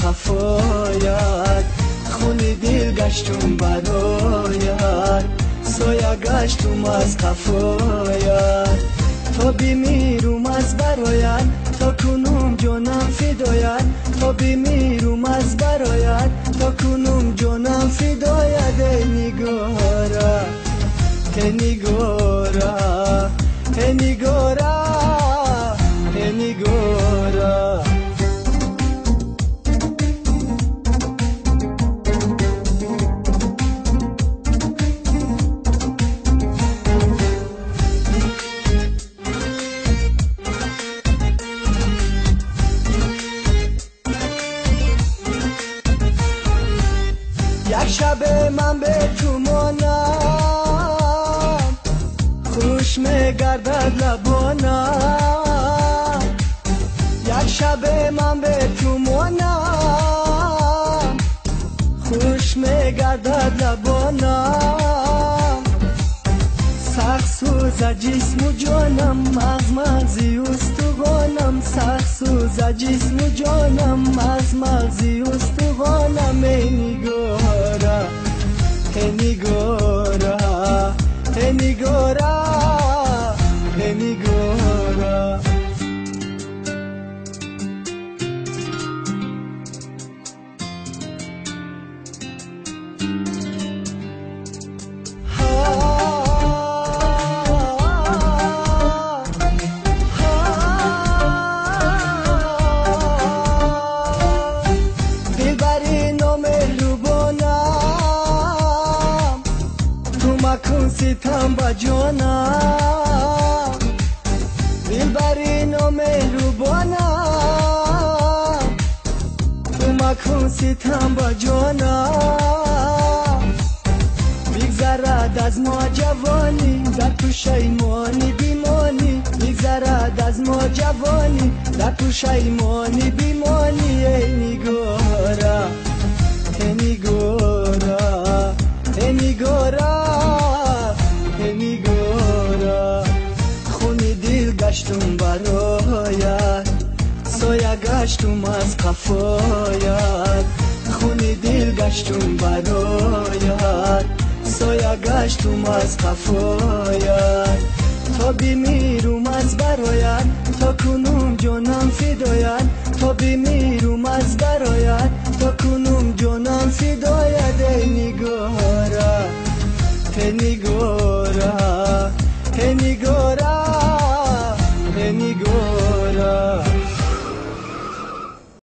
қафоят, хуни дил гаштум бароят, соя гаштум аз қафоят. То бимирум аз бароят, то кунум ҷонам фидоят, то бимирум аз бароят, то кунум ҷонам фидоят. Эй нигора, эй нигора, эй нигора, эй нигора. Як шабе ман бе ту монам, хуш мегардад лабонам. Як шабе ман бе ту монам, хуш мегардад лабонам. Сахт сӯза ҷисму ҷонам, аз мағзи устухонам. Сахт сӯза ҷисму ҷонам, аз мағзи устухонам. Эй нигора, эй нигора, эй нигора, эй нигора. Дилбари номеҳрубонам, ту макун ситам ба ҷонам. Дилбари номеҳрубонам, ту макун ситам ба ҷонам. Бигзарад аз мо ҷавонӣ, дар пушаймонӣ бимонӣ. Бигзарад аз мо ҷавонӣ, дар пушаймонӣ бимонӣ. Эй нигора, эй нигора, эй нигора, эй нигора. Хуни дил гаштум бароят, соя гаштум аз қафоят. Хуни дил гаштум бароят, соя гаштум аз қафоят. То бимирум аз бароят, то кунум ҷонам фидоят, то бимирум аз бароят, то кунум ҷонам фидоят. Эй нигора, эй нигора, эй нигора.